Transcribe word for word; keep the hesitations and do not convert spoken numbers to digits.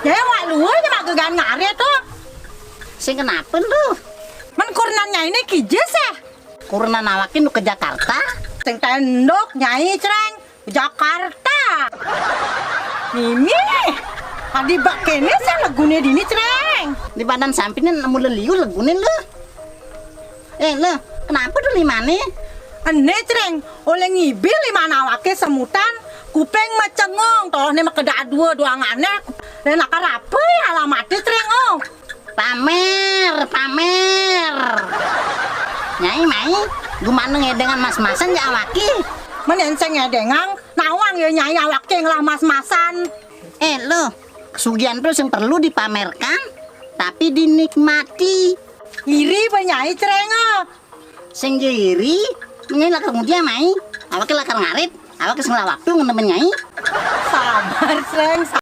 Nyai awak luhur nyai magegan ngarit to. Sing kenape lu? Men kurenan nyai ne kija seh? Kurenan awake nu ke Jakarta. Sing tendok nyai, Creng. Jakarta. Mimi. Adi bak kene seh legune dini, Creng. Di badan sampingne nemu leliu legune lu. Eh, lu, kenape to limane? Ene, Creng, oleh ngibil limane awake semutan, kuping mecengong, tohne makedadua doangane, len akar ape alamate, Creng, oh? Pamer, pamer. Nyai mai, gumana ngedengan mas-masan ya awake? Men yen sing ngedengan, nawang ya nyai awake ngelah mas-masan. Eh, lu, kesugihan to sing perlu dipamerkan, tapi dinikmati. Iri be nyai, Creng, oh. Sing iri, nyai lakar ngudiang mai. Awake lakar ngarit, awake sing ngelah waktu ngenemen nyai. Sabar, Creng,